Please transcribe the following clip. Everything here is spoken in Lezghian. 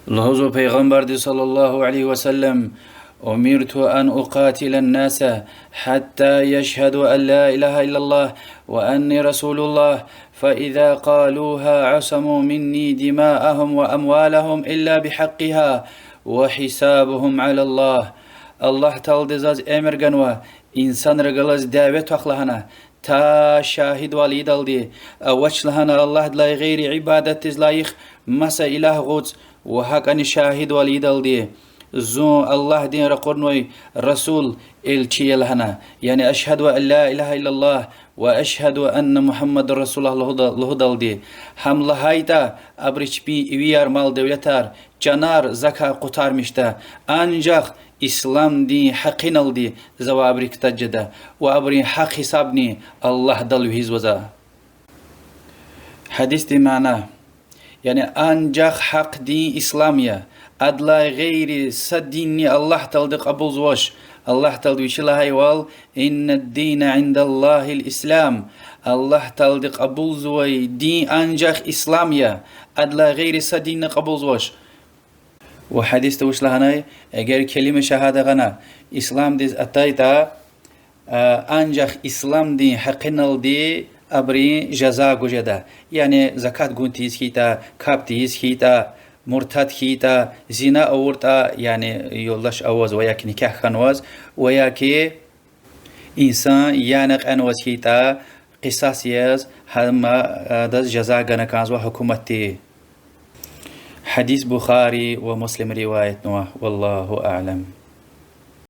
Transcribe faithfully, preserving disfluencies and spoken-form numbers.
Лугьузва Пайгъамбарди صلى الله عليه وسلم: أمرت أن أقاتل الناس حتى يشهدوا أن لا إله إلا الله وأني رسول الله، فإذا قالوها عصموا مني دماءهم وأموالهم إلا بحقها وحسابهم على الله. Аллагь Таалади заз эмир ганва инсанрихъ галаз дяве твах лагьана, та шагьидвал ийидалди, авач лагьана Аллагьдилай гъейри ибадатдиз лайих маса илагь гъуц, ва гьакӀани шагьидвал ийидалди, зун Аллагьдин ракъурнавай расул, элчи я лагьана, яни أشهد أن لا إله إلا الله وأشهد أن محمدا رسول الله лугьуда-, лугьудалди. Гьам лагьайтӀа, абуру чпин ивияр, мал-девлетар, чанар закай къутармишда, анжах исламдин гьакъиналди завай абуру кутаз жеда, ва абурун гьахъ-гьисабни Аллагьдал вегьизва за. Гьадисдин мана: яни анжах гьахъ дин ислам я, адалай гъейри са динни Аллагь Таалади кьабулзавач. Аллагь Таалади Вичи лагьайвал: إن الدين عند الله الإسلام. Аллагь Таалади кьабулзавай дин анжах ислам я, адалай гъейри са динни кьабулзавач. Ва гьадисда вуч лагьанай: эгер келима шагьада гъана, исламдиз атайтӀа, анжах исламдин гьакъиналди абурун жаза гуз жеда. Яни закат гун тийиз хьайитӀа, капӀ тийиз хьайитӀа, муртад хьайитӀа, зина авуртӀа, яни юлдаш аваз ва яки никягь хьанваз, ва яки инсан яна кьенваз хьайитӀа, къисас яз гьам, адаз жаза гана кӀанзава гьукуматди. Гьадис Бухари ва Муслима риваятнава. والله أعلم.